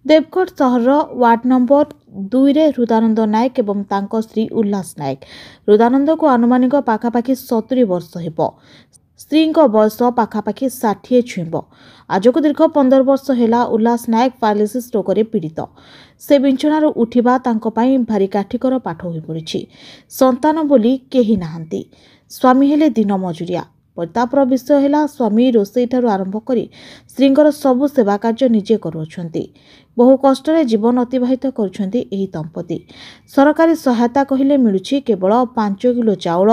ଦେବଗଡ଼ ସହରର ward number 2ରେ Hrudananda Nayak ଏବଂ ତାଙ୍କ ସ୍ତ୍ରୀ ଉଲ୍ଲାସ ନାୟକ। ହୃଦାନନ୍ଦକୁ ଆନୁମାନିକ ପାଖାପାଖି 70 ବର୍ଷ ହେବ, ସ୍ତ୍ରୀଙ୍କ ବୟସ ପାଖାପାଖି 60 ଛୁଇଁବ। ଆଜକୁ ଦୀର୍ଘ 15 ବର୍ଷ ହେଲା ଉଲ୍ଲାସ ନାୟକ ପାରାଲିସିସ୍ ରୋଗରେ ପୀଡ଼ିତ। ସେ ବିଞ୍ଚଣାରୁ ଉଠିବା ତାଙ୍କ ପାଇଁ ଭାରି କାଠିକର ପାଠ ହୋଇପଡ଼ିଛି। ସନ୍ତାନ ବୋଲି କେହି ନାହାନ୍ତି। ସ୍ୱାମୀ ହେଲେ ଦିନ ମଜୁରିଆ। ପରିତାପର ବିଷୟ ହେଲା, ସ୍ୱାମୀ ରୋଷେଇଠାରୁ ଆରମ୍ଭ କରି ସ୍ତ୍ରୀଙ୍କର ସବୁ ସେବା କାର୍ଯ୍ୟ ନିଜେ କରୁଅଛନ୍ତି। ବହୁ କଷ୍ଟରେ ଜୀବନ ଅତିବାହିତ କରୁଛନ୍ତି ଏହି ଦମ୍ପତି। ସରକାରୀ ସହାୟତା କହିଲେ ମିଳୁଛି କେବଳ 5 କିଲୋ ଚାଉଳ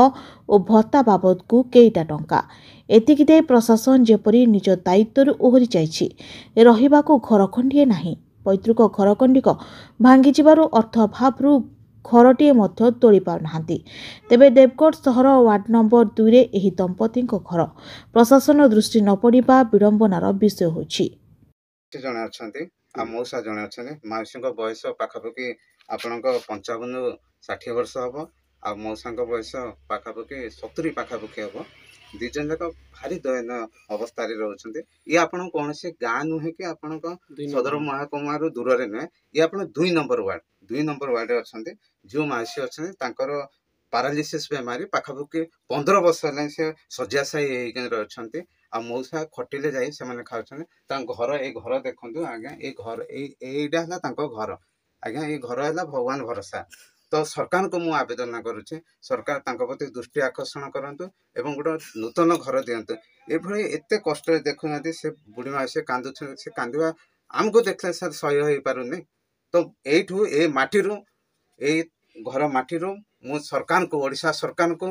ଓ ଭତ୍ତା ବାବଦକୁ କେଇଟା ଟଙ୍କା। ଏତିକି ଦେଇ ପ୍ରଶାସନ ଯେପରି ନିଜ ଦାୟିତ୍ୱରୁ ଓହରି ଯାଇଛି। ରହିବାକୁ ଘର ଖଣ୍ଡିଏ ନାହିଁ। ପୈତୃକ ଘର ଖଣ୍ଡିକ ଭାଙ୍ଗିଯିବାରୁ ଅର୍ଥ ଅଭାବରୁ ଘରଟିଏ ମଧ୍ୟ ତୋଳି ପାରୁନାହାନ୍ତି। ତେବେ ଦେବଗଡ଼ ସହର ୱାର୍ଡ ନମ୍ବର 2ରେ ଏହି ଦମ୍ପତିଙ୍କ ଘର। ପ୍ରଶାସନ ଦୃଷ୍ଟି ନ ପଡ଼ିବା ବିଡ଼ମ୍ବନାର ବିଷୟ ହୋଇଛି। ଜଣେ ଅଛନ୍ତି ଆଉ ମଉସା ଜଣେ ଅଛନ୍ତି। ମାଉସୀଙ୍କ ବୟସ ପାଖାପାଖି ଆପଣଙ୍କ 55 60 ବର୍ଷ ହେବ, ଆଉ ମଉସାଙ୍କ ବୟସ ପାଖାପାଖି 70 ପାଖାପାଖି ହେବ। ଦୁଇ ଜଣ ଯାକ ଭାରି ଦୟନୀୟ ଅବସ୍ଥାରେ ରହୁଛନ୍ତି। ଇଏ ଆପଣ କୌଣସି ଗାଁ ନୁହେଁ କି ଆପଣଙ୍କ ସଦର ମହକୁମାରୁ ଦୂରରେ ନୁହେଁ, ଇଏ ଆପଣ 2 ନମ୍ବର ୱାର୍ଡ, 2 ନମ୍ବର ୱାର୍ଡରେ ଅଛନ୍ତି। ଯେଉଁ ମାଉସୀ ଅଛନ୍ତି ତାଙ୍କର ପାରାଲିସିସ୍ ବେମାରୀ, ପାଖାପାଖି 15 ବର୍ଷ ହେଲାଣି ସେ ଶଯ୍ୟାଶାୟୀ ହେଇକି ଅଛନ୍ତି। ଆଉ ମଉସା ଖଟିଲେ ଯାଇ ସେମାନେ ଖାଉଛନ୍ତି। ତାଙ୍କ ଘର, ଏଇ ଘର ଦେଖନ୍ତୁ ଆଜ୍ଞା, ଏଇ ଘର, ଏଇଟା ହେଲା ତାଙ୍କ ଘର ଆଜ୍ଞା। ଏଇ ଘର ହେଲା ଭଗବାନ ଭରସା। ତ ସରକାରଙ୍କୁ ମୁଁ ଆବେଦନ କରୁଛି, ସରକାର ତାଙ୍କ ପ୍ରତି ଦୃଷ୍ଟି ଆକର୍ଷଣ କରନ୍ତୁ ଏବଂ ଗୋଟେ ନୂତନ ଘର ଦିଅନ୍ତୁ। ଏଭଳି ଏତେ କଷ୍ଟରେ ଦେଖୁନାହାନ୍ତି, ସେ ବୁଢ଼ୀ ମା ସେ କାନ୍ଦୁଛନ୍ତି। ସେ କାନ୍ଦିବା ଆମକୁ ଦେଖିଲେ ସାର୍ ସହ୍ୟ ହେଇପାରୁନି। ତ ଏଇଠୁ, ଏ ମାଟିରୁ, ଏଇ ଘର ମାଟିରୁ ମୁଁ ସରକାରଙ୍କୁ, ଓଡ଼ିଶା ସରକାରଙ୍କୁ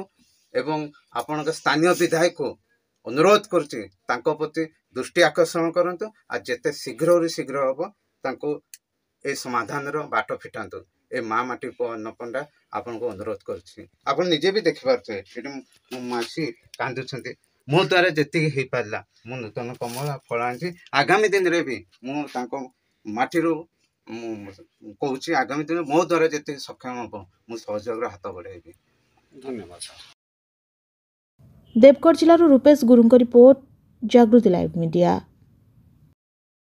ଏବଂ ଆପଣଙ୍କ ସ୍ଥାନୀୟ ବିଧାୟକକୁ ଅନୁରୋଧ କରୁଛି, ତାଙ୍କ ପ୍ରତି ଦୃଷ୍ଟି ଆକର୍ଷଣ କରନ୍ତୁ ଆଉ ଯେତେ ଶୀଘ୍ରରୁ ଶୀଘ୍ର ହେବ ତାଙ୍କୁ ଏ ସମାଧାନର ବାଟ ଫିଟାନ୍ତୁ। ଏ ମା ମାଟି ପୁଅ ଅନ୍ନପଣ୍ଡା ଆପଣଙ୍କୁ ଅନୁରୋଧ କରୁଛି। ଆପଣ ନିଜେ ବି ଦେଖିପାରୁଥିବେ, ଏଠି ମୋ ମାଉସୀ କାନ୍ଦୁଛନ୍ତି। ମୋ ଦ୍ୱାରା ଯେତିକି ହେଇପାରିଲା ମୁଁ ନୂତନ କମଳା ଫଳ ଆଣିଛି। ଆଗାମୀ ଦିନରେ ବି ମୁଁ ତାଙ୍କ ମାଟିରୁ ମୁଁ କହୁଛି, ଆଗାମୀ ଦିନରେ ମୋ ଦ୍ୱାରା ଯେତିକି ସକ୍ଷମ ହେବ ମୁଁ ସହଯୋଗର ହାତ ବଢ଼ାଇବି। ଧନ୍ୟବାଦ ସାର୍। ଦେବଗଡ଼ ଜିଲ୍ଲାରୁ ରୂପେଶ ଗୁରୁଙ୍କ ରିପୋର୍ଟ, ଜାଗୃତି ଲାଇଭ୍ ମିଡିଆ।